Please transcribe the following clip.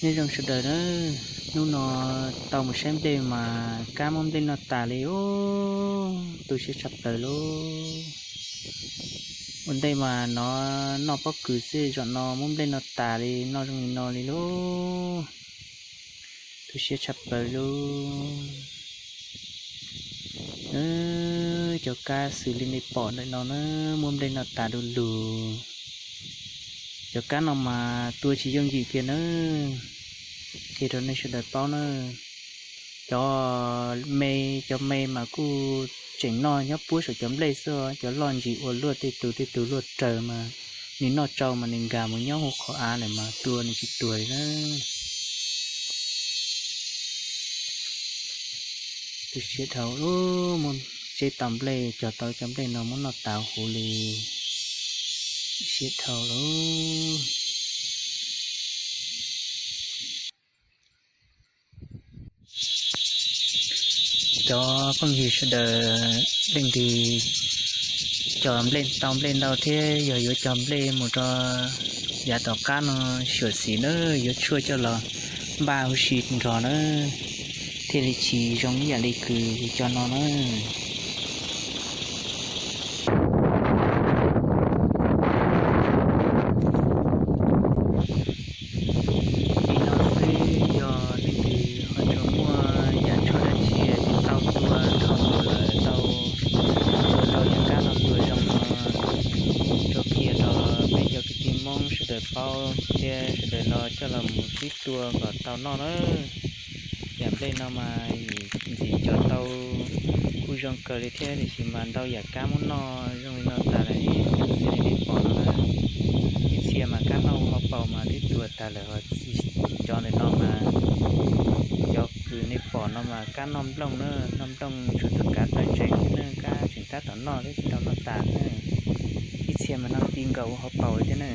Nyob zoo sawv daws na, hnub no tau mus saib nplej mas kab muab nplej noj tas li os, tu siab tshaj plaws lauj. Ua ntej mas nov noj pob kws xwb, zaum no muab nplej noj tas li, noj zoo li no li lauj. Tu siab tshaj plaws lauj. Cov kab xws li nej pom ntawm no na, muab nplej noj tas du lug. Cov kab no mas tua tsis yooj yim kiag na. Qhia rau nej sawv daws paub na, cov me, cov me mas kuj tseem noj nyob puab saum cov nplej xwb, cov loj ntsis ua luaj tej tug tej tug luaj raws mas nws noj tsau mas nws nkag mus nyob hauv qhov av lawm mas tua nws tsis tuag li na. Tu siab dhau lawm, muab tseb tau nplej, cog tau cov nplej no muab noj tas huv li. Siab dhau lawm. Cov phooj ywg sawv daws, leej twg cog nplej tau nplej ntau thiab yog yuav cog nplej mus rau yav tom qab no, xyuam xim na, yuav tshuaj coj los npaj huv si nrog na, thiaj li tsis zoo ib yam li kws yus cog no na. Li no xwb, yog leej twg ho tsuas muaj yam tshuaj dab tsi tau tua dhau mus lawm, tau tua tau cov kab no tua zoo no, tso qhia rau peb cov kwv tij Hmoob sawv daws paub thiab sawv daws los coj los mus sib tua kom tau noj na. Yam nplej no mas ntxim cog tau kuj zoo kawg li thiab, tiam sis mas ntau yam kab muab noj zoo li no tas lawm, xws li nej pom no na. Ib txhia mas kab noj ua hauv paus mas twb tuag tag lawm, ho cov ntawm no mas, cov kws nej pom no mas kab noj nplooj na, noj nplooj tshuav tus kav tawv ntsees xwb na, kab tseem tab tom noj thiab tsis tau noj tas na. Ib txhia mas noj ti nkaus ua hauv paus li thiab na.